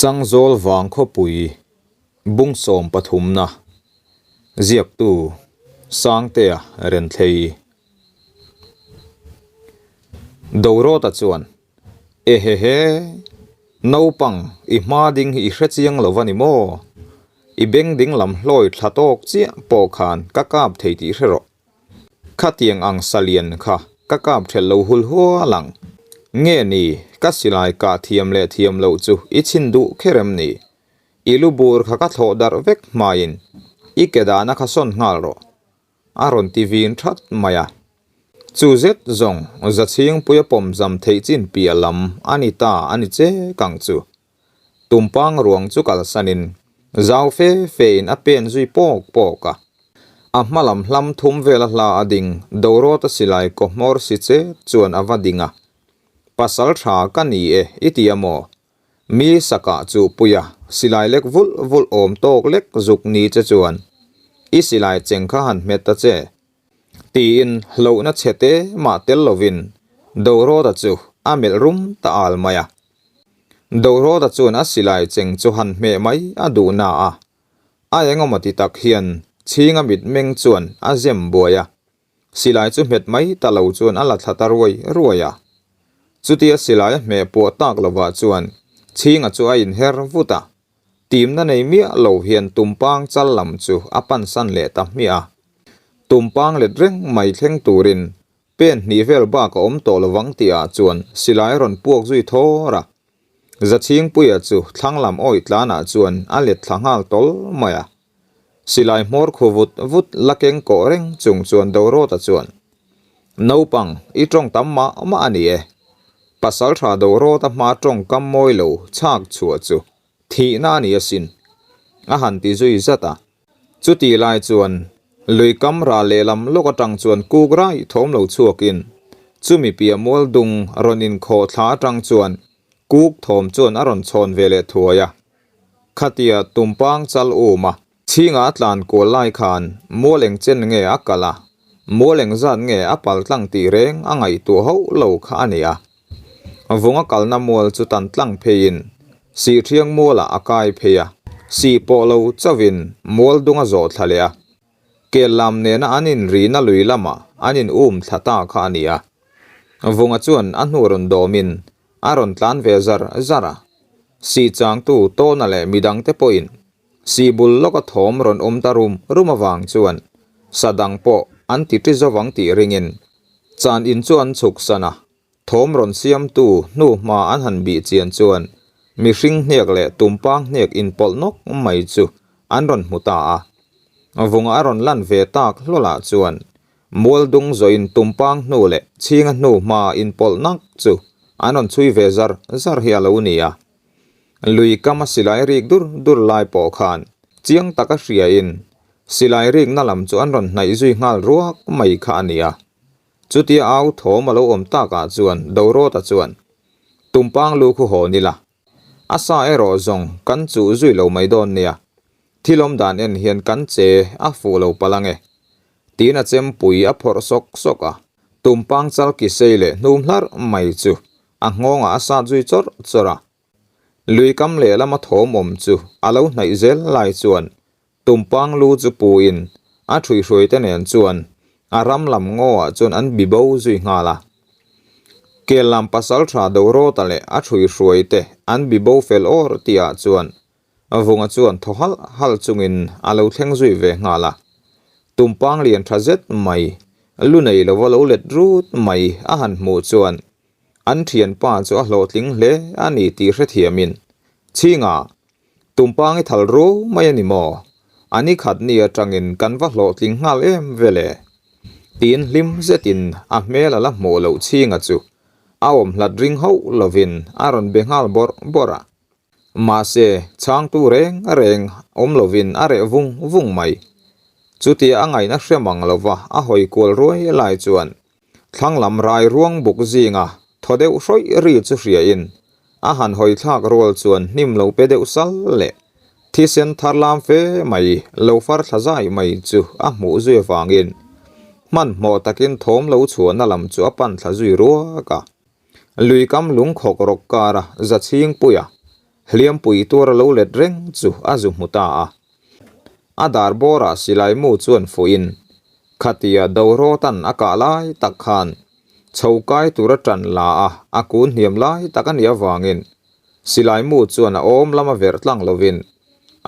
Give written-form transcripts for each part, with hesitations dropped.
Changzawl vang khawpui bung sawm pathumna ziaktu Sangtea Renthlei Dorota chuan Ehehe naupang i hma ding hi i hre chiang lo va ni maw? I beng ding lam hlawi thla tawk chiah pawh khan ka kap thei tih hre rawh. Khatiang ang salian kha ka kap thelh lo hul hual ang. Nge ni, ka silai kah thiam leh thiam loh chu i chhin duh kher em ni? I lu bur kha ka thlawh darh vek hmain i ke dahna kha sawn nghal rawh. A rawn ti vin that mai a. Chu zet zawng Zachhingpuia pawmzam theih chin piah lam a ni ta a ni chek ang chu. Tumpang ruang chu kalsanin zau fe fein a pen zui pawk pawk a. A hma lam hlam thum vela hla a ding Dorota silai kaw hmawr si che chuan a va ding a. Pasal tha ka ni e i ti a maw? Mi sakah chu puia silai lek vulh vulh awm tawk lek zuk ni che chuan i silai cheng kha han hmet ta che. Tiin hlauhna chhe te mah tel lovin Dorota chu a melh rum ta al mai a. Dorota chuan a silai cheng chu han hmeh mai a duh na a, a engemaw ti tak hian chhinga mitmeng chuan a zem buai a, silai chu hmet mai ta lo chuan a la thla ta ruai ruai a. Chutia silai a hmeh puah tak lovah chuan chhinga chu a inher vut a, Timna nei miah lo hian tumpang chal lam chu a pansan leh ta hmiah a. Tumpang let reng mai thleng turin pen hnih vel bak a awm tawh lovang tihah chuan silai a rawn puak zui thawr a. Zachhingpuia chu thlang lam awih tlanah chuan a let thla nghal tawl mai a. Silai hmawr khu vut vut la keng kawh reng chung chuan Dorota chuan, Naupang, i tawng tam mah mah a ni e. Pasaltha Dorota hma tawngkam mawi lo chhak chhuah chu thihna a ni asin, a han ti zui zat a. Chuti lai chuan lui kam ral lehlam lawk atang chuan kuk rai thawm lo chhuakin chumi piah mual dung rawn inkhawh thla atang chuan kuk thawm chuan a rawn chhawn ve leh thuai a. Khatia tumpang chal um a, chhinga a tlan kual lai khan mual eng chen nge a kal a, mual eng zat nge a pal tlang tih reng a ngaihtuah hauh lo kha a ni a. Vunga kalna mual chu tan tlang pheiin Sihthiang mualah a kai phei a, sih pawh lo chauhin mual dung a zawh thla leh a, kel lam nena an inrihna lui lamah an in um thla ta kha a ni a. Vunga chuan a hnu rawn dawmin a rawn tlan ve zar zar a, sih changtu Tawna leh midangte pawhin sih bul lawka thawm rawn awm ta rum rum avang chuan sa dang pawh an ti ṭi zovang tih ringin chan in chu an chhuk san a, thawm rawn siamtu hnu hma an han bih chian chuan mihring hniak leh tumpang hniak inpawlh nawk mai chu an rawn hmu ta a. Vunga a rawn lan ve tak hlawlah chuan Mualdung zawhin tumpang hnu leh chhinga hnu hma inpawlh nak chu an rawn chhui ve zar zar hi a lo ni a. Lui kama silai rik dur dur lai pawh khan chiang taka hriain silai rikna lam chu an rawn hnaih zui nghal ruak mai kha a ni a. Chutia au thawm a lo awm takah chuan Dorota chuan, Tumpang lu khu haw nila, A sa erawh zawng kan chuh zui lo mai dawn nia, thil awm dan en hian kan che a fuh lo palh ange. Tiin a chempui a phawrh sawk sawk a, tumpang chal ki sei leh hnum hlarh mai chu a nghawngah a sat zui chawrh chawrh a. Lui kam lehlam a thawm awm chu a lo hnaih zel lai chuan Tumpang lu chu puin a ṭhuihhruaite nen chuan a ram lam ngawah chuan an bi bo zui nghal a. Kel lam pasalṭha Dorota leh a ṭhuihhruaite an bi bo fel awr tihah chuan Vunga chuan thaw halh halh chungin a lo thleng zui ve nghal a. Tumpang lian ṭha zet mai, lu nei lova lo let rut mai a han hmuh chuan an ṭhianpa chu a hlawhtling hle a ni tih hrethiamin Chhinga Tumpang i thal ru mai a ni maw? A ni khat ni atangin kan va hlawhtling nghal em ve le? Tiin hlim zetin a hmel a la hmuh loh chhinga chu a awm hlat ring hauh lovin a rawn be nghal bawrh bawrh a. Mahse, chhangtu reng reng awm lovin a reh vung vung mai. Chutia a ngaihna hre mang lova a hawi kual ruai lai chuan Thlang lam rai ruang buk zinga thaw deuh hrawih ri chu hriain a han hawi thlak rual chuan hnim lo pe deuh sal leh thisen thar lam fe mai lo far thla zai mai chu a hmuh zui avangin hmanhmawh takin thawm lo chhuahna lam chu a pan thla zui ruak a. Lui kam lung khawk rawk kara Zachhingpuia. Hliampui tuar a lo let reng chu a zu hmu ta a. A dar bawrah silai mu chuan fuhin, Khatia Dorawtan a kah lai tak khan chho kai tura ṭan la a, a kun hniam lai tak a nih avangin silai mu chuan a awm lama verh tlang lovin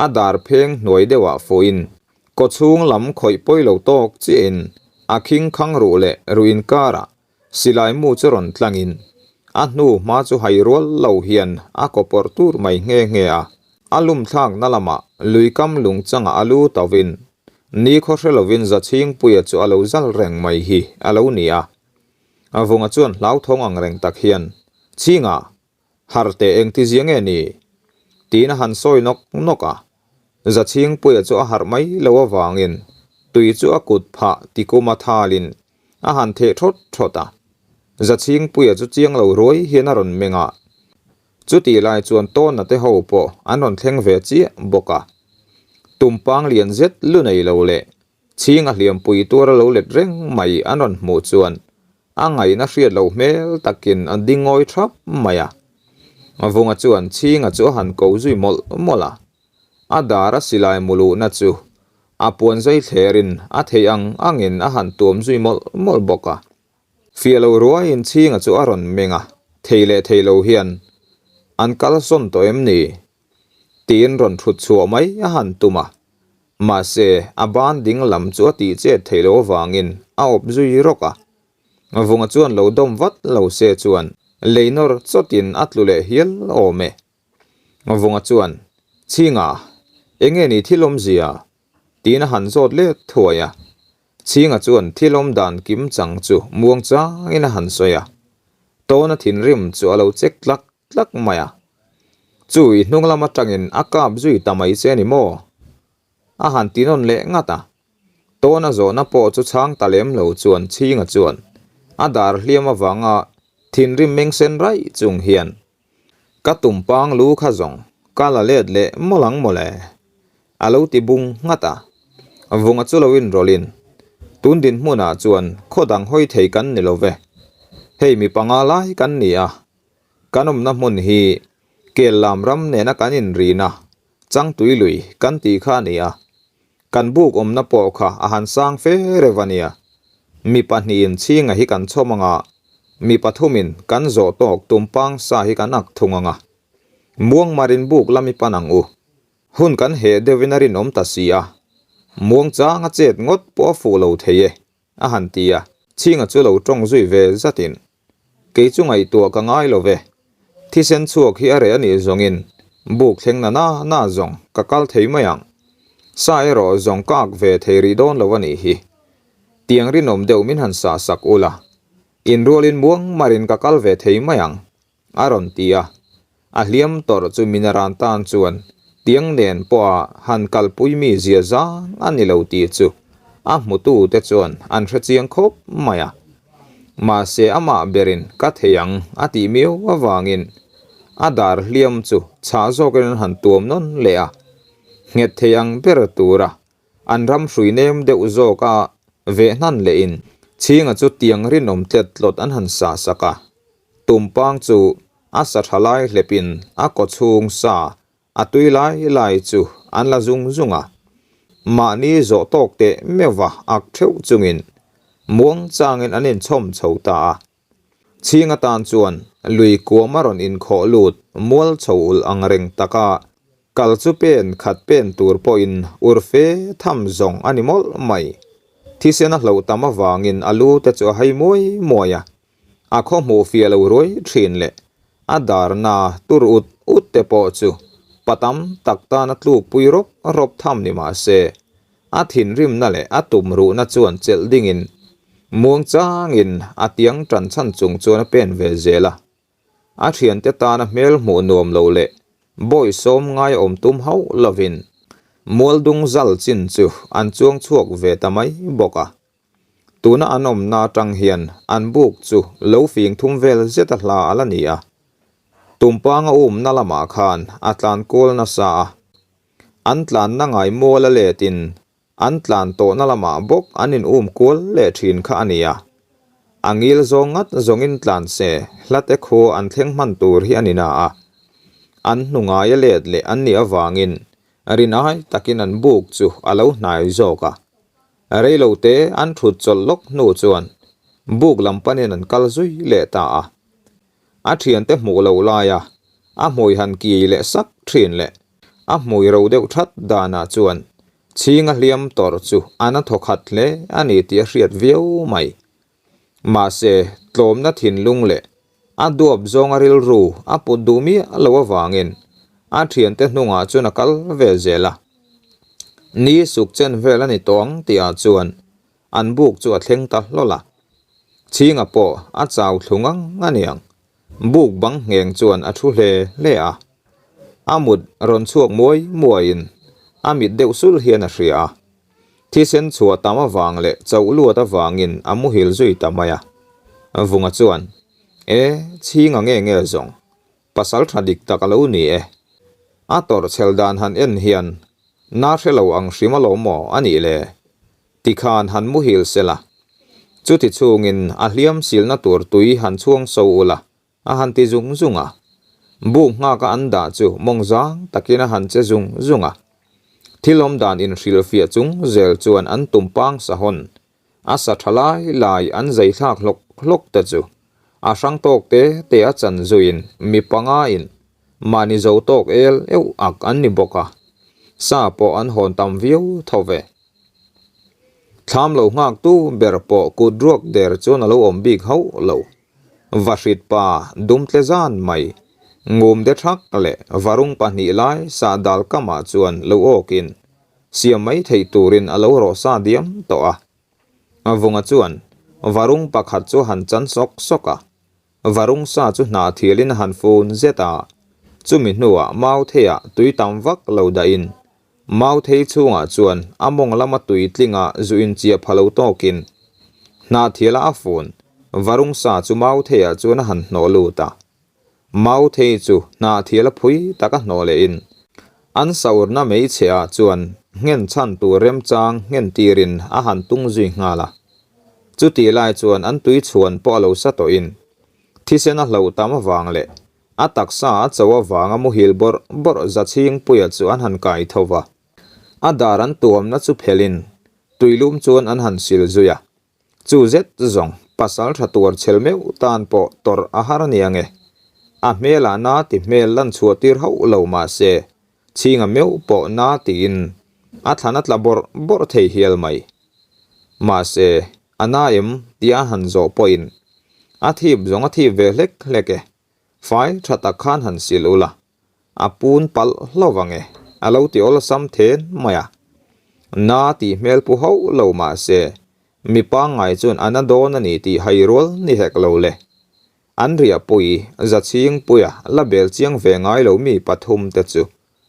a dar pheng hnuai deuhah fuhin kawchhung lam khawih pawi lo tawk chiahin a khing khang ruh leh ruh inkarah Silai mu chu rawn tlangin a hnu hma chu hai rual lo hian a kaw pawrh tur mai nghe nghe a. A lum thlakna lamah lui kam lung changah a lu tauhin nikhaw hre lovin Zachhingpuia chu a lo zal reng mai hi a lo ni a. A vunga chuan hlauthawng ang reng tak hian, Chhinga! Harh teh engti zia nge ni? Tiin a han sawi nawk nawk a. Zachhingpuia chu a harh mai lo avangin tui chu a kut phah tikuma thalin a han theh thawt thawt a. Zachhingpuia chu chiang lo ruai hian a rawn meng a. Chutih lai chuan Tawna te ho pawh an rawn thleng ve chiah bawk a. Tumpang lian zet lu nei lo leh Chhing a hliampui tuar a lo let reng mai an rawn hmuh chuan a ngaihna hriat loh hmel takin a ding ngawi thap mai a. Vunga chuan Chhinga chu a han ko zui mawlh mawlh a. A dar a silai mu luhna chu a puan zai thlerin a theih ang angin a han tuam zui mawlh mawlh bawk a. Fiah lo ruaiin Chhinga chu a rawn meng a, thei leh thei lo hian an kalsawn tawh em ni? Tiin rawn thut chhuah mai a han tum a. Mahse, a ban ding lam chu a tih chet theih loh avangin a awp zui rawk a. Vunga chuan lo dawm vat lo se chuan lei nawr chawtin a tlu leh hial awm e. Vunga chuan, Chhinga, enge ni thil awmzia? tiin a han zawt let thuai a. Chhinga chuan thil awm dan kim chang chu muang changin a han sawi a. Tawna thinrim chu a lo chek tlak tlak mai a. Chu i hnung lam atangin a kap zui ta mai che ni maw? A han ti nawn leh ngat a. Tawna zawhna pawh chu chhang ta lem lo chuan Chhinga chuan a dar hliam avanga thinrim meng sen raih chung hian Ka tumpang lu kha zawng ka la let leh mawlh ang mawle a lo ti bung nghat a. Vunga chu lo inrawlhin tun dinhmunah chuan khaw dang hawi thei kan ni lo ve. Hei mi panga lai kan ni a. Kan awmna hmun hi Kellam ram nena kan inrina Changtui lui kan tih kha a ni a, kan buk awmna pawh kha a han sang fe reuh a nia. Mi pahnihin chhinga hi kan chhawm ang a, mi pathumin kan zawh tawk tumpang sa hi kan ak thung ang a. Muangmarin buk lam i pan ang u. Hun kan heh deuhin a rinawm ta si a, muangchanga chet ngawt pawh a fuh lo thei e. A han ti a, Chhinga chu lo tawng zui ve zatin, Kei chu ngaihtuah ka ngai lo ve. Thisen chhuak hi a reh a nih zawngin buk thleng na na na zawng ka kal thei mai ang. Sa erawh zawng ka ak ve thei rih dawn lo a nih hi. Tiang rinawm deuh min han sah sak ula, inrualin muang marin ka kal ve thei mai ang. A rawn ti a, a hliam tawrh chu Minaran tan chuan tiang nen pawha han kalpui mi zia zang a ni lo tih chu a hmutute chuan an hre chiang khawp mai a. Mahse amah berin ka thei ang a tih miau avangin a dar hliam chu chhah zawkin an han tuam nawn leh a, nghet thei ang ber tura An ram hrui nem deuh zawk a veh hnan lehin Chhinga chu tiang rinawm tlet tlawt an han sah sak a. Tumpang chu a sa tha lai hlepin a kawchhung sa a tui lai lai chu an la zung zung a. Mahni zawh tawk teh meuh va ak theuh chungin muang changin an inchhawm chho ta a. Chhing atan chuan lui kuam a rawn inkhawh lut mual chho ulh ang reng tak a, kal chu pen khat pen tur pawhin ur fe tham zawng a ni mawlh mai. Thisen a hloh tam avangin a lu te chu a hai muai muai a, a khaw hmuh fiah lo ruai thin leh a darna tur ut ut te pawh chu pa tam tak tana tlukpui rawp rawp tham ni mah se, A thinrimna leh a tumruhna chuan chelh dingin muangchangin a tiang tan chhan chung chuan a pen ve zel a. A thiante tana hmel hmuh nuam lo leh bawi sawm ngai awm tum hauh lovin mualdung zal chin chu an chuang chhuak ve ta mai bawk a. Tuna an awmna atang hian an buk chu lo fing thum vel zet a hla a la ni a. Tumpanga umna lamah khan a tlan kual nasa a. An tlanna ngai mual a letin an tlan tawhna lamah bawk an in um kual leh thin kha a ni a. A ngil zawng ngat zawngin tlan se hlate khua an thleng hman tur hi a ni na a. An hnu ngaia let leh an nih avangin rin ai takin an buk chu a lo hnai zawk a. Reilo te an thut chawlh lawk hnu chuan buk lam panin an kal zui leh ta a. A thiante hmuh loh laia a hmui han ki leh sak thin leh a hmui ro deuh that danah chuan chhinga hliam tawrh chu a na thaw khat hle a ni tih a hriat viau mai. Mahse, tlawmna thinlung leh a duap zawnga rilru a put duh miah lo avangin a thiante hnungah chuan a kal ve zel a. Ni suk chen vel a ni tawh ang tihah chuan an buk chu a thleng ta hlawl a. Chhinga pawh a chau thlu ngang a niang. Buk bang ngheng chuan a thu hle hle a. A mut rawn chhuak muai muaiin a mit deuh sul hian a hria a. Thisen chhuah tam avang leh chauh luat avangin a muhil zui ta mai a. Vunga chuan, E, chhinga nge nge zawng? Pasal tha dik tak a lo ni e. A tawrh chhel dan han en hian na hre lo ang hrim alawm maw a nih le? Tikhan han muhil sela. Chuti chungin a hliam silna tur tui han chhuang so ula, A han ti zung zung a. Buk nghaka an dah chu mawng zang takin a han che zung zung a. Thil awm dan inhrilhfiah chung zel chuan an tumpang sahawn a sa tha lai lai an zai thlak hlawk hlawk te chu a hrang tawk te te a chan zuiin mi panga in mahni zo tawk el euh ak an ni bawk a, sa pawh an hawn tam viau tho ve. Thlam lo nghak tu ber pawh kut ruak der chuan a lo awm bik hauh lo. Vahrit pa dum tle zan mai, ngum de thak leh varung pahnih lai sahdal kamah chuan lo awkin siam mai theih turin a lo rawh sa diam tawh a. Vunga chuan varung pakhat chu han chan sawk sawk a, varung sa chu hnahthialin a han fun zet a, chumi hnuah mautheiah tui tam vak lo dahin Mauthei chhungah chuan a mawng lama tui tlinga zu inchiah pha lo tawkin hnahthiala a fun varung sa chu Mautheiah chuan a han hnawh lut a. Mauthei chu hnahthiala phui taka hnawh lehin an saurna meichheah chuan nghen chhan tur remchang nghen tirin a han tung zui nghal a. Chutih lai chuan an tui chhuan pawh a lo sa tawhin thisen a hloh tam avang leh A taksa a cho avanga muhil bawrh bawrh Zachhingpuia chu an han kai tho va. A dar an tuamna chu phelhin tuilum chuan an han sil zui a. Chu zet zawng pasal tha tuar chhel meuh tan pawh tawrh a har ania nge. A hmelah na ti hmel lan chhuah tir hauh lo mah se, chhinga meuh pawh na tiin a thlan a tla bawrh bawrh thei hial mai. Mahse, a na em tia han zawh pawhin a thip zawng a thip ve hlek hlek e. Fai tha tak khan han sil ula, a pun palh hlauh ang e, a lo ti awlsam then mai a. Na tih hmel pu hauh lo mah se, mi pangngai chuan a na dawn a ni tih hai rual ni hek lo le. An riahpui Zachhingpuia la bel chiang ve ngai lo mi pathum te chu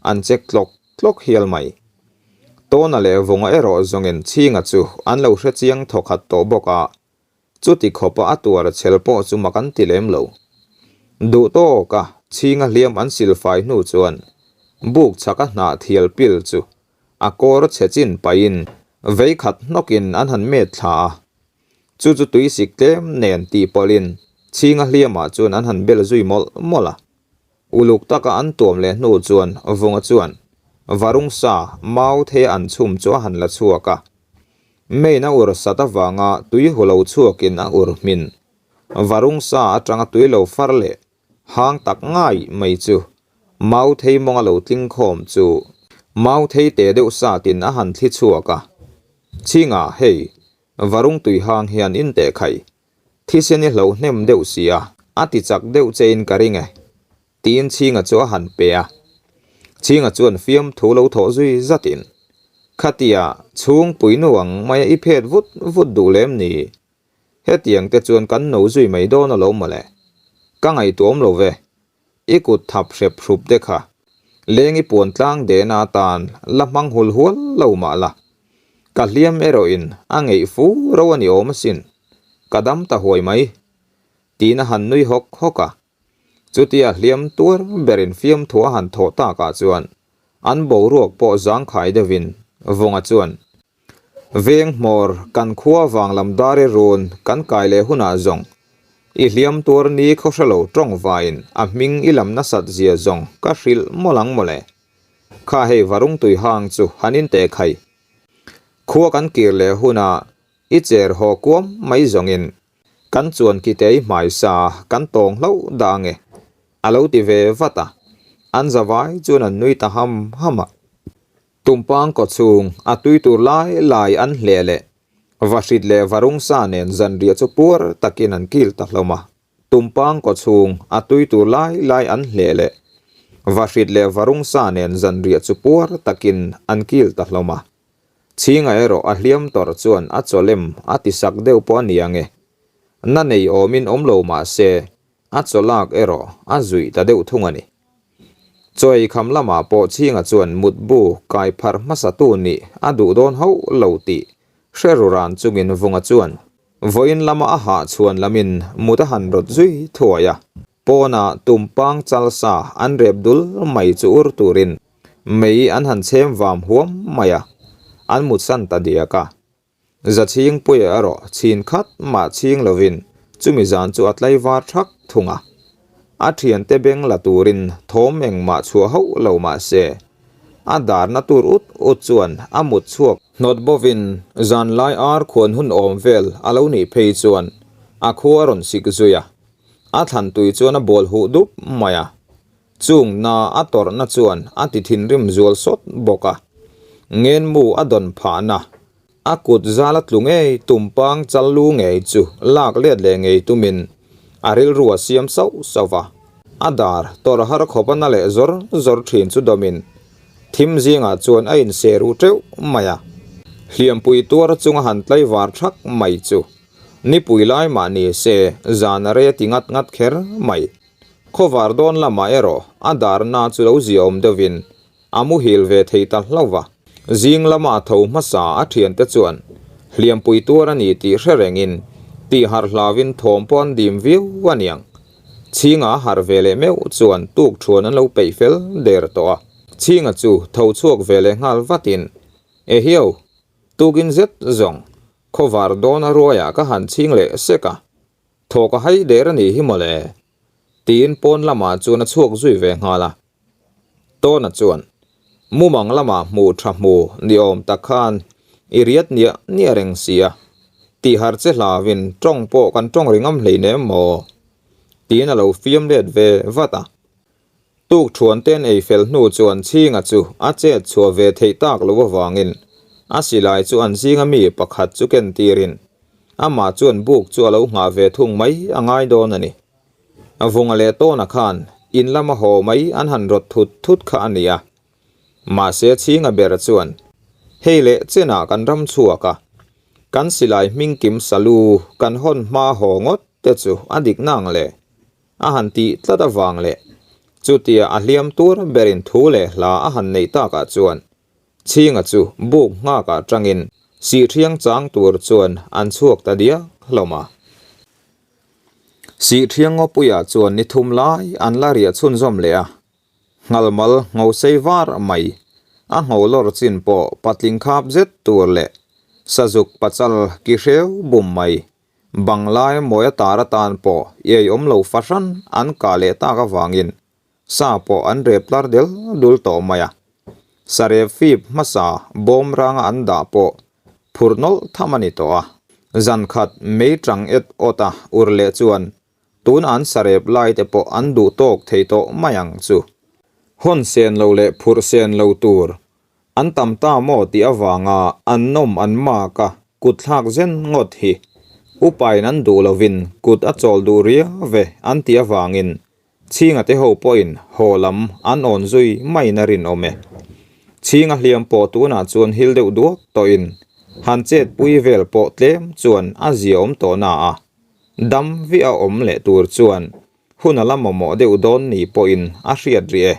an check tlawk tlawk hial mai. Tawna leh Vunga erawh zawngin Chhinga chu an lo hre chiang thawkhat tawh bawk a, Chuti khawpa a tuar chhel pawh chu mak an ti lem lo. Duh tawka chhinga hliam an silfai hnu chuan buk chhaka hnah thial pil chu a kawr chhe chin pahin vei khat hnawkin an han met thla a. Chu chu tuisik tlem nen tih pawlhin chhinga hliamah chuan an han bel zui mawlh mawlh a. Uluk taka an tuam leh hnu chuan Vunga chuan varung sa mau thei an chhum chu a han la chhuak a. Main a ur sat avanga tui hu lo chhuakin a ur hmin. Varung sa atanga tui lo far leh hang tak ngai mai chu mau thei mawnga lo tling khawm chu mau thei te deuh satin a han thli chhuak a. Chhinga hei, varung tui hang hian in teh khai. Thisen i hlo hnem deuh sia, a ti chak deuh chein ka ring e. Tiin Chhinga chu a han pe a. Chhinga chuan fiamthu lo thawh zui zatin, Khatia, chhungpui nu ang maia i phet vut vut duh lem ni? Hetiang te chuan kan no zui mai dawn a lo mawle. Ka ngaihtuahawm lo ve. I kut thap hrep hrup te kha. Leng i puan tlang dehna atan la hmang hul hual lo mah la. Ka hliam erawhin a ngeih fu ro a ni awm asin. Ka dam ta huai mai. Tiin a han nui hawk hawk a. Chutia hliam tuar berin fiamthu a han thawh takah chuan an boruak pawh zangkhai deuhin Vunga chuan, Veng hmawr kan khua vang lam dar i run kan kai leh hunah zawng. I hliam tuar ni khaw hre lo tawng vaiin a hming i lam nasat zia zawng ka hrilh mawlh ang mawle. Kha hei varung tui hang chu han in teh khai. Khua kan kir leh hunah i cher haw kuam mai zawngin kan chuan kitei hmaisa kan tawng hlauh dah ange a lo ti ve vat a. An zavai chuan an nui ta ham ham a. Tumpang kawchhung a tui tur lai lai an hleh leh Vahrit leh Varungsa nen zanriah chu puar takin an kil ta hlawm a. Tumpang kawchhung a tui tur lai lai an hleh leh Vahrit leh Varungsa nen zanriah chu puar takin an kil ta hlawm a. Chhinga erawh a hliam tawrh chuan a chawlem a ti sak deuh pawh a ni ang e. Na nei awmin awm lo mah se a chawlak erawh a zuih ta deuh thung a ni. Chawi kham lamah pawh Chhinga chuan mutbu kai pharh hmasatu nih a duh dawn hauh lo tih hre ru ran chungin Vunga chuan vawiin lama a hah chhuan lamin mut a han rawt zui thuai a. Pawnah tumpang chal sa an rep dul mai chu ur turin mei an han chhem vam huam mai a, an mutsan ta diak a. Zachhingpuia erawh chhin khat mah chhing lovin chumi zan chu a tlaivar thak thung a. A thiante beng la turin thawm engmah chhuah hauh lo mah se, a darna tur ut ut chuan a mut chhuak hnawt bawvin zanlai ar khuan hun awm vel a lo nih phei chuan a khua a rawn sik zui a. A thlan tui chuan a bawl huh dup mai a. Chung na a tawrhna chuan a ti thinrim zual sawt bawk a. Ngenmu a dawn phahna A kut zal a tlu ngei, tumpang chal lu ngei chu lak let leh ngei tumin a rilru a siam sauh sauh va. A dar tawrh har khawp a na leh zawr zawr thin chu dawmin thim zingah chuan a inse ruh teuh mai a. Hliampui tuar chunga han tlaivar thak mai chu nipui lai mah ni se zan a rei a ti ngat ngat kher mai. Khawvar dawn lamah erawh a dar na chu lo ziaawm deuhin A muhil ve thei ta hlauh va. Zing lama a tho hmasa a thiante chuan hliampui tuar a ni tih hre rengin tih harh hlauvin thawm pawh an dim viau a niang. Chhinga a harh ve leh meuh chuan tuk thuan an lo peih fel der tawh a. Chhinga chu tho chhuak ve leh nghal vatin, Ehiau, tukin zet zawng, khawvar dawn a ruaiah ka han chhing leh sek a, thaw ka hai der a nih hi mawle, tiin pawn lamah chuan a chhuak zui ve nghal a. Tawna chuan, Mumang lamah hmuh tha hmu ni awm tak khan i riat niah niah reng si a, tih har che hlauin tawng pawh kan tawng ri ngam hleinem maw? tiin a lo fiam let ve vat a. Tuk thuan te an ei fel hnu chuan Chhinga chu a chet chhuah ve theih tak lo avangin a silai chu an zinga mi pakhat chu ken tirin amah chuan buk chu a lo nghah ve thung mai a ngai dawn a ni. A vunga leh tawna khan in lama haw mai an han rawt thut thut kha a ni a. Mahse Chhinga ber chuan, Hei leh chenah kan ram chhuak a, kan silai hming kim salu kan hawn hma haw ngawt te chu a dik nang le? A han tih tlat avang leh chutia a hliam tur berin thu leh hla a han neih takah chuan Chhinga chu buk nghakah tangin Sihṭhiang chang tur chuan an chhuak ta diak hlawm a. Sihṭhiang ngawpuiah chuan ni thum lai an la riah chhunzawm leh a, nghalmal ngho sei var mai, a ngho lawr chin pawh patling khap zet tur leh sazuk pachal ki hreu bum mai, banglai mawi a tar atan pawh iai awm lo fahran an kah leh tak avangin sa pawh an rep tlar del dul tawh mai a. Sarep fip hmasa bawm ranga an dah pawh phur nawlh tham a ni tawh a. Zan khat mei tang et awt a ur leh chuan tun an sarep lai te pawh an duh tawk thei tawh mai ang chu. Hawn sen lo leh phurh sen lo tur an tam ta maw tih avanga an nawm an mak a kut thlak zen ngawt hi upain an duh lovin kut a chawl duh riau ve an tih avangin Chhinga te ho pawhin haw lam an awn zui maiin a rinawm e. Chhinga hliam pawh tunah chuan hil deuh duak tawhin han chet pui vel pawh tlem chuan a ziaawm tawh na a, dam viah a awm leh tur chuan hun a la mamawh deuh dawn ni pawhin a hriat rih e.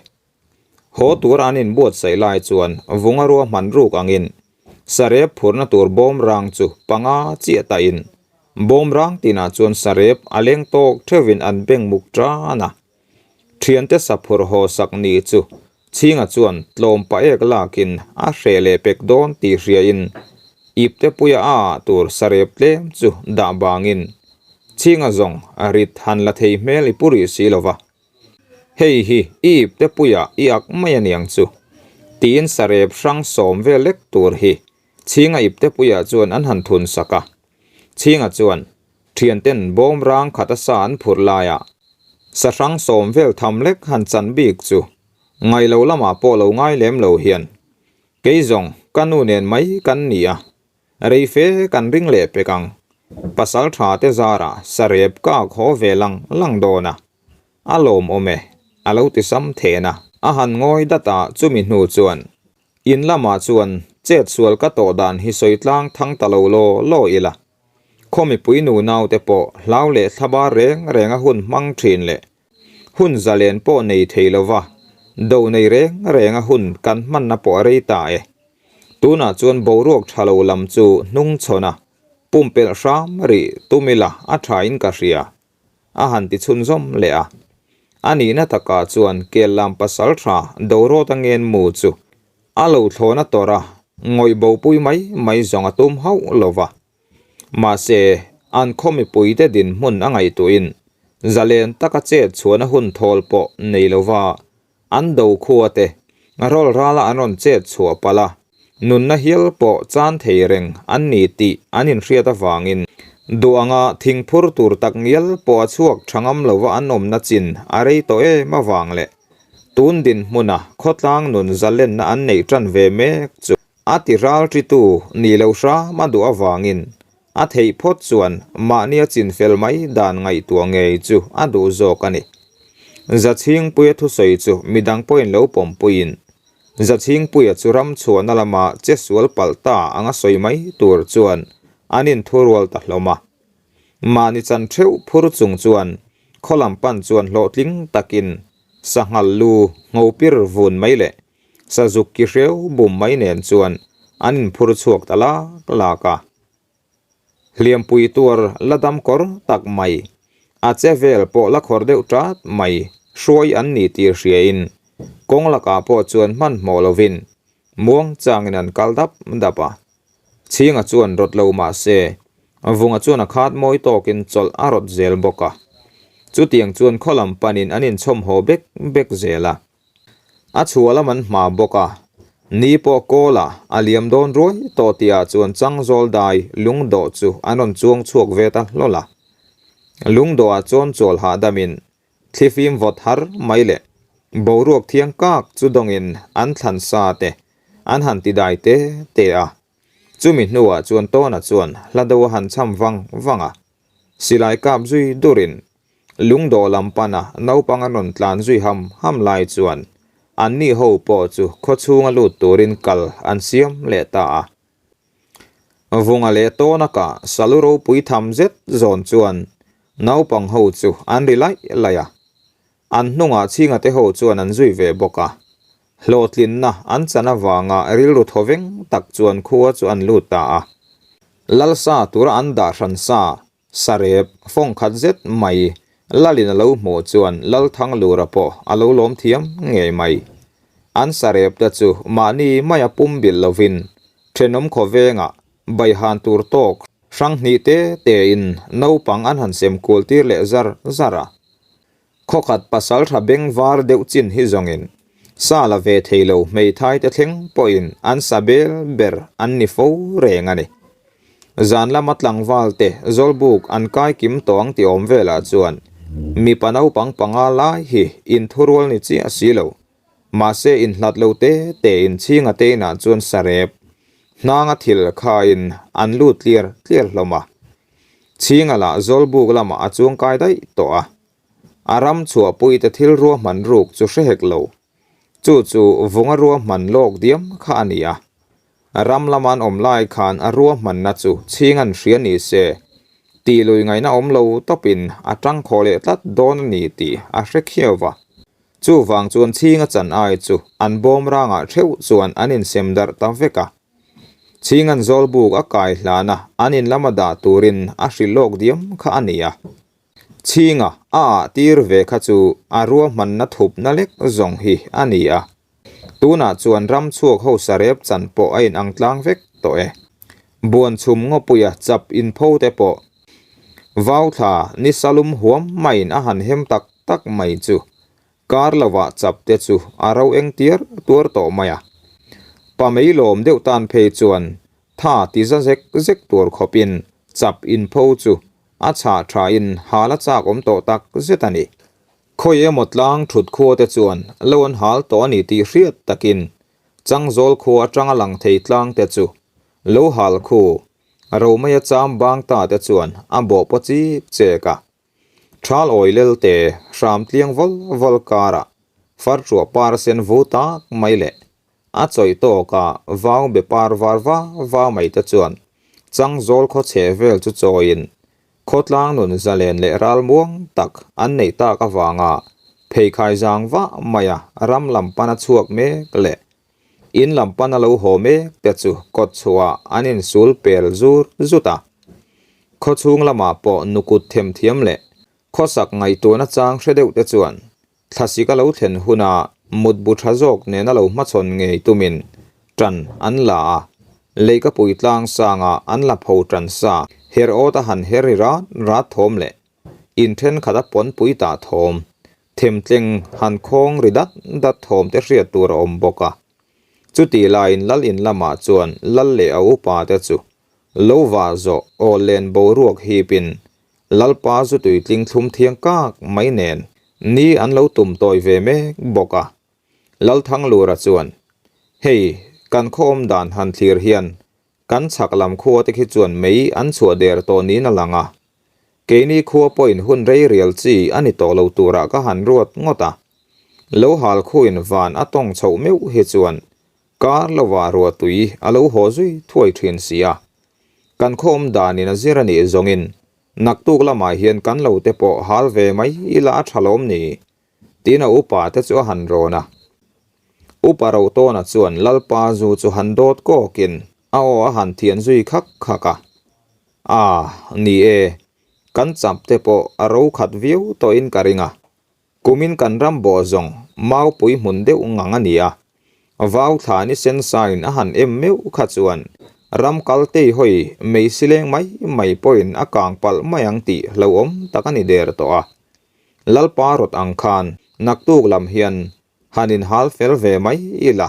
Haw tura an inbuatsaih lai chuan vunga ruahman ruk angin sarep phurna tur bawmrang chu panga chiah tahin bawmrang tinah chuan sarep a leng tawk theuhin an beng muk tan a. Thiante saphur haw sak ni chu Chhinga chuan tlawm pah ek lakin a hreh leh pek dawn tih hriain ipte puia a ah tur sarep tlem chu dah bangin. Chhinga zawng a rit han la thei hmel i pu rih si lo va. Hei hi i ipte puiah i ak mai a niang chu, tiin sarep hrang sawm vel lek tur hi Chhinga ipte puiah chuan an han thun sak a. Chhinga chuan thianten bawm rang khat a sa an phurh laiah sahrang sawm vel tham lek han chan bik chu ngailo lamah pawh lo ngai lem lo hian kei zawng ka nu nen mai kan ni a, Rei fe kan ring leh pek ang. Pasal tha te zarah sarep ka khaw ve lang lang dawn a. A lawmawm e, a lo ti sam then a. A han ngawi dat a chumi hnu chuan in lamah chuan chet sual ka tawh dan hi sawi tlang thang ta lo law law ila. Khaw mipui nu naute pawh hlau leh thlabar reng reng a hun hmang thin leh hun zalen pawh nei thei lova do nei reng reng a hun kan hmanna pawh a rei ta e. Tunah chuan boruak tha lo lam chu hnung chhawn a, pumpelh hram rih tum ila a thain ka hria, a han ti chhunzawm leh a. A nihna takah chuan kel lam pasal tha Dorawta ngen mu chu a lo thlawn a tawrh a, ngawih bopui mai mai zawng a tum hauh lo va. Mahse, an khaw mipuite dinhmun a ngaihtuahin zalen taka chet chhuahna hun thawl pawh nei lova An do khua te rawl rala an rawn chet chhuah palh a, nunna hial pawh chan thei reng an ni tih an inhriat avangin duh anga thing phur tur tak ngial pawh a chhuak tha ngam lova an awmna chin a rei tawh em avang leh tun dinhmuna khawtlang nun zalenna an neih tan ve mek chu a ti ralṭitu nih loh hram a duh avangin a theih phawt chuan mahnia chinfel mai dan ngaihtuah ngei chu a duh zawk a ni. Zachhingpuia thusawi chu midang pawhin lo pawmpuiin, Zachhingpuia chu ram chhuahna lama che sual palh ta anga sawi mai tur chuan an inthurual ta hlawm a. Mahni chan theuh phur chung chuan khaw lam pan chuan hlawhtling takin sanghal lu nghopir vun mai leh Sazuk ki hreu bum mai nen chuan an inphur chhuak ta lak lak a. Hliampui tuar la dam kawr tak mai, a che vel pawh la khawr deuh ṭat mai hruai an ni tih hriain kawng lakah pawh chuan hmanhmawh lovin muang changin an kal dap dap a. Chhinga chuan rawt lo mah se, Vunga chuan a khat mawi tawkin chawlh a rawt zel bawk a. Chutiang chuan khaw lam panin an inchhawm haw bek bek zel a. A chhuah lam an hma bawk a, ni pawh kawla a liam dawn ruai tawh tihah chuan Changzawl dai lungdawh chu an rawn chuang chhuak ve ta hlawl a. Lungdawhah chuan chawl hahdamin thlifim vawt har mai leh boruak thiang kak chu dawngin an thlan sa te an han ti dai te te a. Chumi hnuah chuan Tawna chuan hla do a han cham vang vang a, silai kap zui durin Lungdawh lam pana naupang an rawn tlan zui ham ham lai chuan anni ho pawh chu khaw chhunga lut turin kal an siam leh ta a. Vunga leh Tawnaka salu ropui tham zet zawn chuan naupang ho chu an ri laih laih a. An hnungah chhinga te ho chuan an zui ve bawk a. Hlawhtlinna an chan avanga rilru thawveng tak chuan khua chu an lut ta a. Lalsa tura an dah hran sa Sarep, fawng khat zet mai Lalin a lo hmuh chuan Lalthanglura pawh a lo lawm thiam ngei mai. An sarep te chu mahni maia pum bilh lovin thenawm khawvengah baihan tur tawk hrang hnih te tein naupang an han sem kual tir leh zar zar a. Khawkhat pasal tha beng var deuh chin hi zawngin sa la ve thei lo hmeithai te thleng pawhin an sa bel ber an ni fo reng a ni. Zan lama tlangval te Zawlbuk an kai kim tawh ang tih awm velah chuan mipa naupang panga lai hi inthurual ni chiah si lo. Mahse inhlat lo te tein chhinga te inah chuan sarep hnanga thil khain an lut tliar tliar hlawm a. Chhinga lah Zawlbuk lamah a chuangkai daih tawh a. A ram chhuahpuite thil ruahman ruk chu hre hek lo. Chu chu vunga ruahman lawk diam kha a ni a. Ram lama an awm lai khan a ruahmanna chu chhing an hria ni se, tih lui ngaihna awm lo tawpin a tang khawh leh tlat dawn a ni tih a hre khiau va. Chuvang chuan chhinga chan ai chu an bawm rangah theuh chuan an insem darh ta vek a. Chhingan Zawlbuk a kai hlana an in lama dah turin a hrilh lawk diam kha a ni a. Chhinga a ah tir ve kha chu a ruahmanna thupna lek zawng hi a ni a. Tunah chuan ram chhuak ho sarep chan pawh a inang tlang vek tawh e. Buanchhum ngawpuia chap inpho te pawh. Vauthla ni salum huam maiin a han hem tak tak mai chu kar lovah chap te chu a ro eng tiar tuar tawh mai a. Pa mei lawm deuh tan phei chuan tha ti za zek zek tur khawpin chap inpho chu a chhah thain hal a chak awm tawh tak zet a ni. Khawi emaw tlang thut khua te chuan lo an hal tawh a ni tih hriat takin Changzawl khua atanga lang thei tlang te chu lo hal khu Romeia cham bang ta te chuan a bawh paw chik chek a. Thal awi lel te hram tliang vawl vawl karah farṭuah par sen vu tak mai leh a chawih tawka vau be par var va va mai te chuan Changzawl khaw chhe vel chu chawiin khawtlang nun zalen leh ral muang tak an neih tak avanga pheikhai zang vah maia ram lam pana chhuak mek leh In lam pana lo haw mek te chu kawt chhuah an insul pel zur zut a. Khawchhung lamah pawh nukut themthiam leh khawsak ngaihtuahna chang hre deuh te chuan thlasik a lo thlen huna mutbu tha zawk nena lo hmachhawn ngei tumin tan an la a, leikapui tlang sanga an la pho tan sa her awt a han her ri rat rat thawm leh In thenkhat a pawnpui tah thawm, themtleng han khawng ri dat dat thawm te hriat tur a awm bawk a. Chutih laiin lal in lamah chuan lal leh a upa te chu lo vah zawh aw len boruak hipin Lalpa zu tuitling thlum thiang kak mai nen ni an lo tum tawi ve mek bawk a. Lalthanglura chuan, Hei, kan khaw awm dan han thlir hian Kan chhak lam khua te khi chuan mei an chhuah der tawh niin a lang a. Keini khua pawhin hun rei rial chi a ni tawh lo turah ka han ruat ngawt a. Lo hal khuin van a tawng chhoh meuh hi chuan kar lovah ruahtui a lo haw zui thuai thin si a. Kan khaw awm danin a zir a nih zawngin naktuk lamah hian kan lo te pawh hal ve mai ila a tha lawm ni? Tiin a upa te chu a han rawn a. Upa Rotawna chuan Lalpa zu chu han dawt kawkin a aw a han thian zui khak khak a. A, ni e, kan chap te pawh a ro khat viau tawhin ka ring a. Kumin kan ram bawh zawng maupui hmun deuh ngang a ni a. Vau thla ni sen sain a han em meuh kha chuan ram kal tei hawi mei sileng mai mai pawhin a kang palh mai ang tih hlauhawm tak a ni der tawh a. Lalpa rawt ang khan naktuk lam hian han inhal fel ve mai ila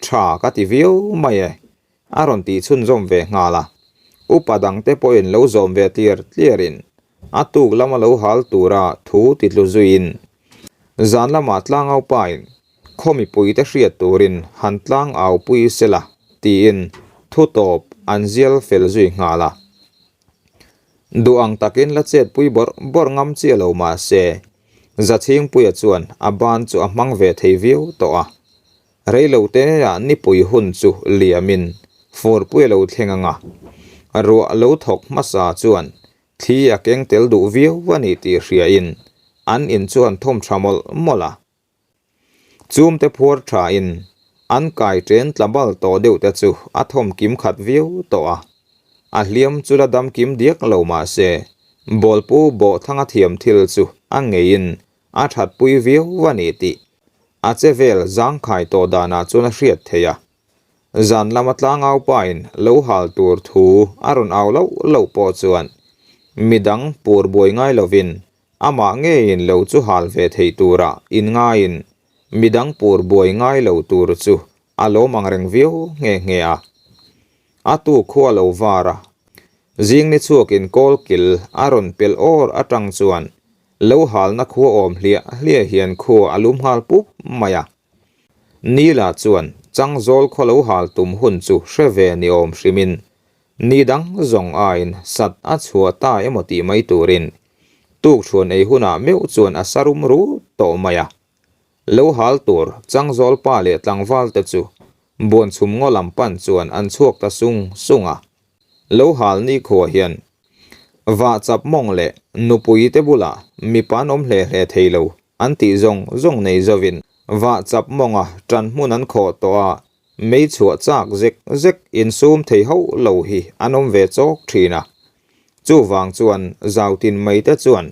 tha ka ti viau mai e, a rawn tih chhunzawm ve nghal a. Upa dangte pawhin lo zawm ve tliar tliarin a tuk lama lo hal tura thu ti tlu zuiin zan lamah tlangaupain khaw mipuite hriat turin han tlangaupui sela tiin thu tawp an zial fel zui nghal a. Duh ang takin la chetpui bawrh bawrh ngam chiah lo mah se, Zachhingpuia chuan a ban chu a hmang ve thei viau tawh a. Reiloteah nipui hun chu liamin furpui a lo thleng ang a, ruah lo thawk hmasa chuan thli a keng tel duh viau a ni tih hriain an in chu an thawm tha mawlh mawlh a. Chumte phuar thain an kai chen tla bal tawh deuh te chu a thawm kim khat viau tawh a. A hliam chu la dam kim diak lo mah se, bawlpu bawhthanga thiam thil chu a ngeiin a thatpui viau a ni tih a che vel zangkhai tawh danah chuan a hriat theih a. Zan lama tlangau pain lo hal tur thu a rawn au loh loh pawh chuan midang pur buai ngai lovin Amah ngeiin lo chu hal ve thei tura inngaiin midang pur buai ngai lo tur chu a lawm ang reng viau nghe nghe a. A tu khua lo var a, zing ni chhuakin kawl kil a rawn pelh awr atang chuan lo halna khua awm hliah hliah hian khua a lum nghal pup mai a. Nila chuan Changzawl khaw lo hal tum hun chu hre ve ni awm hrimin Ni dang zawng aiin sat a chhuah ta emaw tih mai turin tukṭhuan ei hunah meuh chuan a sa rum ru tawh mai a. Lo hal tur Changzawl pa leh tlangval te chu buanchhum ngaw lam pan chuan an chhuak ta sung sung a. Lo hal nikhua hian vahchap mawng leh nupui te bulah mipa an awm hle hle thei lo an tih zawng zawng nei zovin vahchap mawnga ṭan hmun an khawh tawh a, Mei chhuah chak zek zek insum thei hauh lo hi an awm ve chawk thin a. Chuvang chuan zautin mai te chuan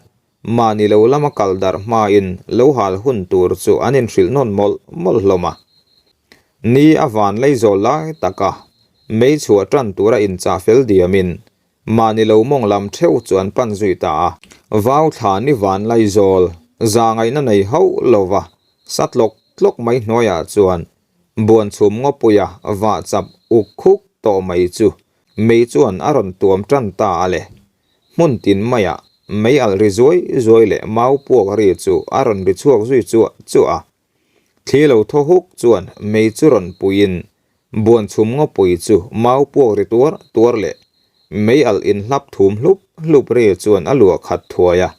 mahni lo lama kal darh hmain lo hal hun tur chu an inhrilh nawn mawlh mawlh hlawm a. Ni a van lei zawl lai taka mei chhuah tan tura inchah fel diamin. Mahni lo mawng lam theuh chu an pan zui ta a. Vau thla ni van laizawl zahngaihna nei hauh lova sa tlawk tlawk mai hnuaiah chuan buanchhum ngawpuia vah chap uk khuk tawh mai chu mei chuan a rawn tuam tan ta a le. Hmun tin maiah mei alh ri zuai zuai leh mau puak ri chu a rawn ri chhuak zui chuah chuah a. Thli lo thaw huk chuan mei chu rawn puiin buanchhum ngawpui chu mau puak ri tuar tuar leh mei alh inhlap thum hlup hlup ri chuan a luah khat thuai a.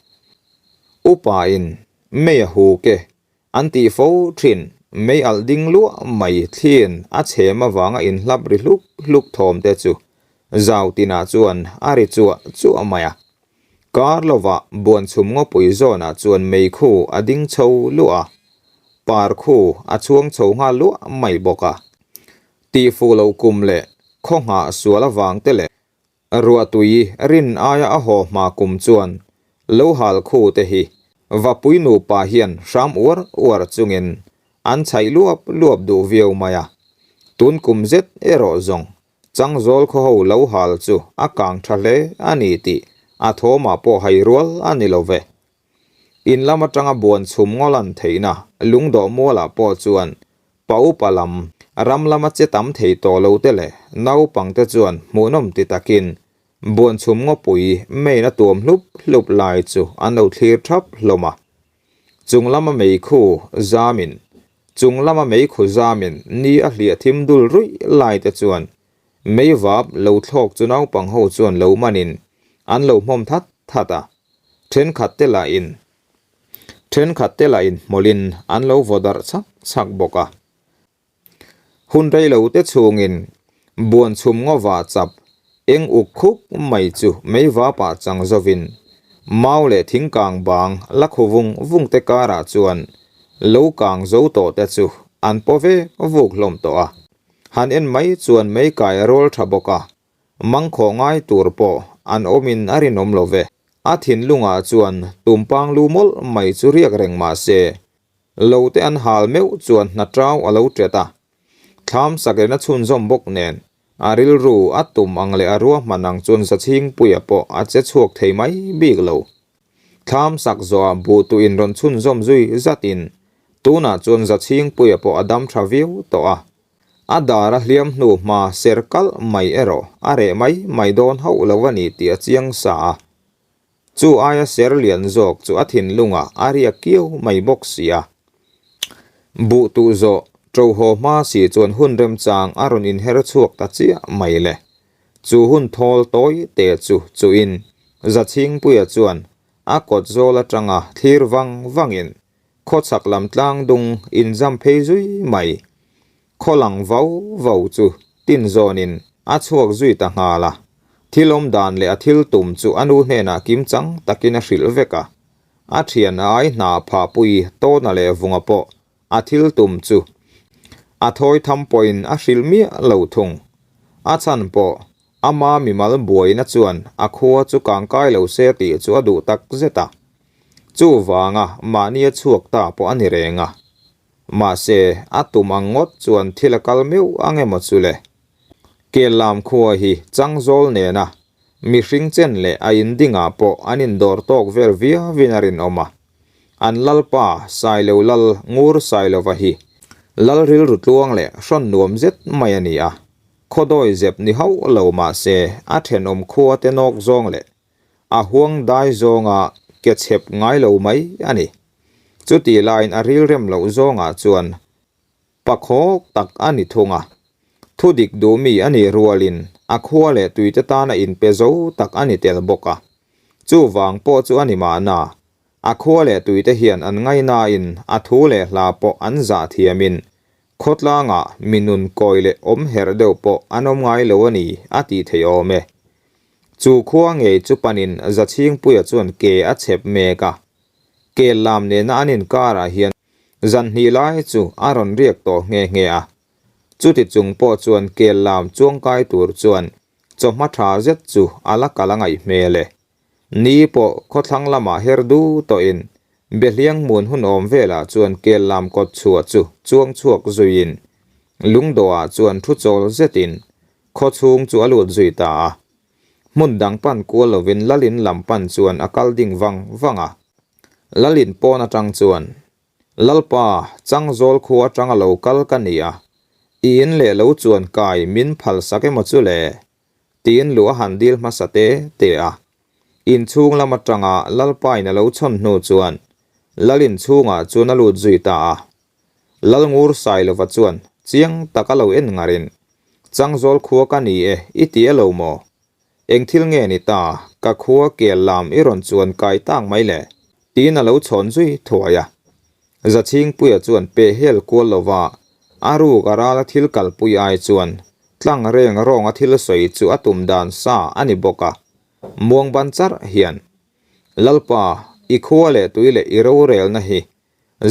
Upa in mei a huk e an tih fo thin mei alh ding luah mai thliin a chhem avanga inhlap ri hlup hlup thawm te chu zau tinah chuan a ri chuah chuah mai a. Kar lovah buanchhum ngawpui zawnah chuan meikhu a ding chho luah a, par khu a chhuang chho nghal luah mai bawk a. Tihfuh loh kum leh khaw nghah sual avang te leh ruahtui rin aia a haw hma kum chuan lo hal khu te hi vapui nupa hian hram uar uar chungin an chhaih luap luap duh viau mai a. Tun kum zet erawh zawng Changzawl khaw ho lo hal chu a kang tha hle a ni tih a thawmah pawh hai rual a ni lo ve. In lam atanga buan chhum ngawlan theihna lungdawh mualah pawh chuan pa upa lam, ram lama che tam thei tawh lo te leh naupangte chuan hmuhnawm ti takin buan chhum ngawpui main a tuam hlup hlup lai chu an lo thlir thap hlawm a. Chung lama meikhu zamin Chung lama meikhu zamin ni a hliah thim dul ruih lai te chuan meivap lo thlawk chu naupang ho chuan lo manin an lo hmawm that that a, thenkhat te lahin thenkhat te lahin hmawlhin an lo vaw darh chak chak bawk a. Hun rei lo te chhungin buanchhum ngawva chap eng uk khup mai chu meivapah chang zovin mau leh thingkang bang la khu vung vung te karah chuan lo kang zo tawh te chu an paw vek vuk hlawm tawh a. Han en mai chuan meikai a rawl tha bawk a, mangkhawh ngai tur pawh an awmin a rinawm lo ve. A thinlungah chuan tumpang lu mawlh mai chu riak reng mah se, lo te an hal meuh chuan hna tau a lo tet a, thlam saklehna chhunzawm bawk nen a rilru a tum ang leh a ruahman ang chuan Zachhingpuia pawh a che chhuak thei mai bik lo. Thlam sak zawhah buhtuin rawn chhunzawm zui zatin tunah chuan Zachhingpuia pawh a dam tha viau tawh a, a dar a hliam hnu hma ser kalh mai erawh a reh mai mai dawn hauh lo a ni tih a chiang sa a. Chu aia ser lian zawk chu a thinlungah a riak kiau mai bawk si a. Buh tuh zawh ṭo haw hma si chuan hun remchang a rawn inher chhuak ta chiah mai le. Chu hun thawl tawi te chu chuin Zachhingpuia chuan a kawt zawl atanga thlir vang vangin khawchhak lam tlang dung inzam phei zui mai. Khaw lang vau vau chu tin zawnin a chhuak zui ta nghal a, thil awm dan leh a thil tum chu a nu hnenah kim chang takin a hrilh vek a. A thian a ai hna phahpui Tawna leh Vunga pawh a thil tum chu a thawi tham pawhin a hrilh miah lo thung. A chhan pawh ama mimal buaina chuan a khua chu kangkai lo se tih chu a duh tak zet a. Chuvanga mahni a chhuak ta pawh a ni reng a. Mahse, a tum ang ngawt chuan thil a kal meuh ang emaw chu le? Kellam khua hi Changzawl nena mihring chen leh a indingah pawh an indawr tawk vel viauin a rinawm a. An lalpa Sailo Lal Ngur Sailova hi lal rilru tluang leh hrawn nuam zet mai a ni a. Khawdawi zep ni hauh lo mahse a thenawm khua te nawk zawng leh a huang dai zawnga ke chhep ngai lo mai a ni. Chutih laiin a rilrem loh zawngah chuan pakhawk tak a ni thung a. Thudik duh mi a nih rualin a khua leh tuite tana inpe zo tak a ni tel bawk a. Chuvang pawh chu a ni mahna, a khua leh tuite hian an ngainain a thu leh hla pawh an zah thiamin khawtlangah mi nun kawi leh awm herh deuh pawh an awm ngai lo a ni a tih theih awm e. Chu khua ngei chu panin Zachhingpuia chuan ke a chhep mek a. Kel lam nena an inkarah hian zan hnih lai chu a rawn riak tawh nghe nghe a. Chuti chung pawh chuan kel lam chuangkai tur chuan chawhma tha zet chu a la kal a ngaih hmel e. Ni pawh khawthlang lamah her du tawhin Behliang hmun hun awm velah chuan kel lam kawt chhuah chu chuang chhuak zuiin lungdawhah chuan thu chawl zetin khaw chhung chu a lut zui ta a. Hmun dang pan kual lovin Lalin lam pan chuan a kal ding vang vang a. Lalin pawn atang chuan, Lalpa, Changzawl khua atanga lo kal ka ni a, i in leh lo chuan kai min phal sak emaw chu le? Tiin luh a han dil hmasa te te a. Inchhung lam atanga Lalpain a lo chhawn hnu chuan Lalin chhungah chuan a lut zui ta a. Lalngur Sailova chuan chiang taka lo en ngarin, Changzawl khua ka ni e, i ti a lo maw? Eng thil nge ni ta, ka khua kel lam i rawn chuan kai tak mai le? Tiin a lo chhawn zui thuai a. Zachhingpuia chuan peh hel kual lova a ruk a rala thil kalpui ai chuan tlang reng rawnga thil sawi chu a tum dan sa a ni bawk a, muang ban charh hian, Lalpa, i khua leh tui leh i rorelna hi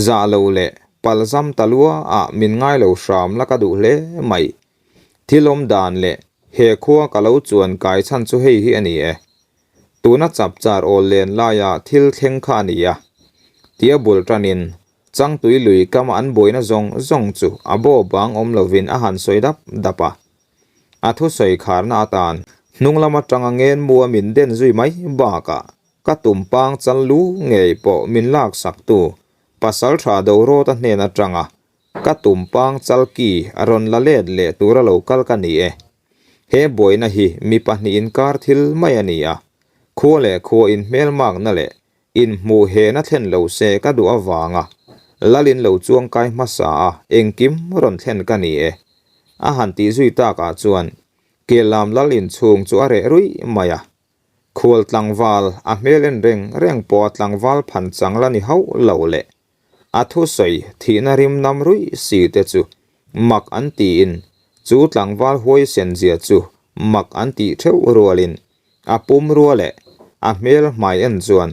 Zah lo leh palzam ta lua ah min ngai lo hram la ka duh hle mai. Thil awm dan leh he khua ka lo chuan kai chhan chu hei hi a ni e. Tuna chapchar awl len laia thil thleng kha a ni a. Tia bul tanin Changtui lui kama an buaina zawng zawng chu a baw bang awm lovin a han sawi dap dap a. A thusawi kharna atan hnung lam atanga ngenmu a min den zui mai bakah Ka tumpang chal lu ngei pawh min laksak tu Pasaltha Dorawta hnen atanga ka tumpang chal ki a rawn la let leh tura lo kal ka ni e. He buaina hi mi pahnih inkar thil mai a ni a, khua leh khua inhmelmakna leh inhmuh hena thlen lo se ka duh avanga Lalin lo chuangkai hmasa a engkim rawn thlen ka ni e. A han tih zui takah chuan Kelam Lal inchhung chu a reh ruih mai a. Khual tlangval, a hmel en reng reng pawh a tlangval phan chang la ni hauh lo leh a thusawi thihna rim nam ruih si te chu mak an tiin chu tlangval huaisen zia chu mak an tih theuh rualin a pum rua leh a hmel hmai en chuan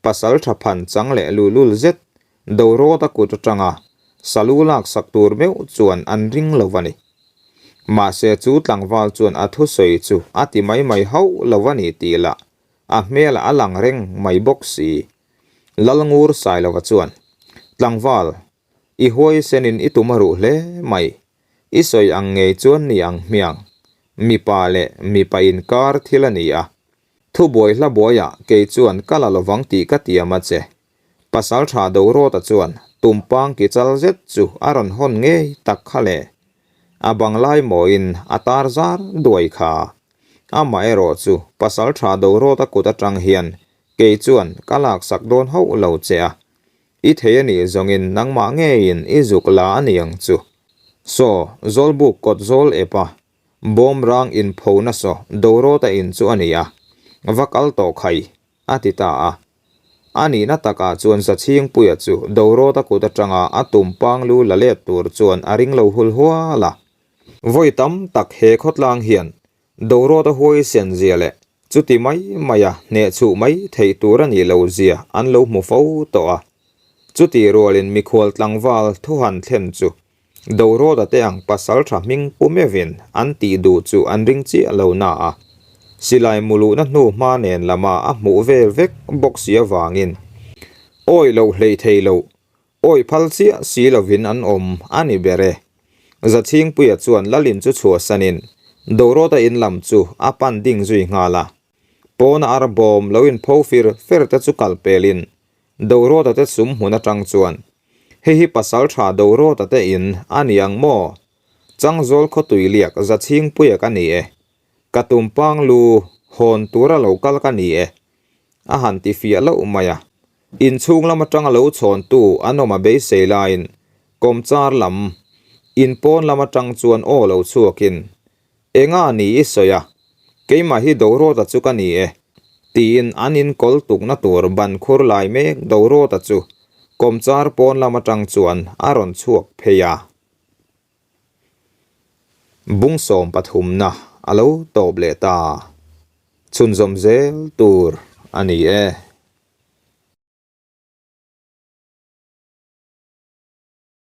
pasal tha phan chang leh luhlul zet Dorawta kut atanga salu laksak tur meuh chuan an ring lo a ni. Mahse chu tlangval chuan a thusawi chu a ti mai mai hauh lo a ni tih lah a hmelah a lang reng mai bawk si. Lalngur Sailova chuan, Tlangval, i huaisenin i tum a ruh hle mai. I sawi ang ngei chuan ni ang hmiang. Mipa leh mipa inkar thil a ni a. Thubuai hla buaiah kei chuan ka la lovang tih ka tiam a che. Pasalṭha Dorawta chuan tumpang ki chal zet chu a rawn hawn ngei tak kha le. A bang lai mawiin a tar zar duai kha. Amaherawh chu Pasalṭha Dorawta kut aṭang hian kei chuan ka laksak dawn hauh lo che a. I thei a nih zawngin nangmah ngeiin i zuk la a ni ang chu. Saw, Zawlbuk kawt zawl ep a, bawmrang inphona saw Dorawta in chu a ni a, va kal tawh khai. A ti ta a. A nihna takah chuan Zachhingpuia chu Dorawta kut atanga a tumpang lu la let tur chuan a ring lo hul hual a. Vawi tam tak he khawtlang hian Dorawta huaisen zia leh chuti mai maia hnehchhuh mai theih tur a nih lo zia an lo hmu fo tawh a. Chutih rualin mikhual tlangval thuhan thlen chu Dorawta te ang pasal tha hming pu meuhin an tih duh chu an ring chiah lo na a, silai muluhna hnu hma nen lama a hmuh vel vek bawk si avangin awih loh hleih thei loh, awih phal chiah si lovin an awm a ni ber e. Zachhingpuia chuan Lalin chu chhuahsanin Dorawta in lam chu a pan ding zui nghal a, pawna ar bawm lo inpho fir fer te chu kal pelin Dorawta te sum hmun atang chuan, Hei hi pasal tha Dorawta te in a ni ang maw? Changzawl khawtui liak Zachhingpuia ka ni e. Ka tumpang lu hawn tura lo kal ka ni e. A han ti fiah loh mai a. Inchhung lam atanga lo chhawntu an awm a beisei laiin kawmchar lam, in pawn lam atang chuan aw lo chhuakin, Enga ni i sawi a? Keimah hi Dorawta chu ka ni e, tiin an inkawl tukna tur ban khur lai mek Dorawta chu kawmchar pawn lam atang chuan a rawn chhuak phei a. Bung sawm pathumna a lo tawp leh ta. Chhunzawm zel tur a ni e.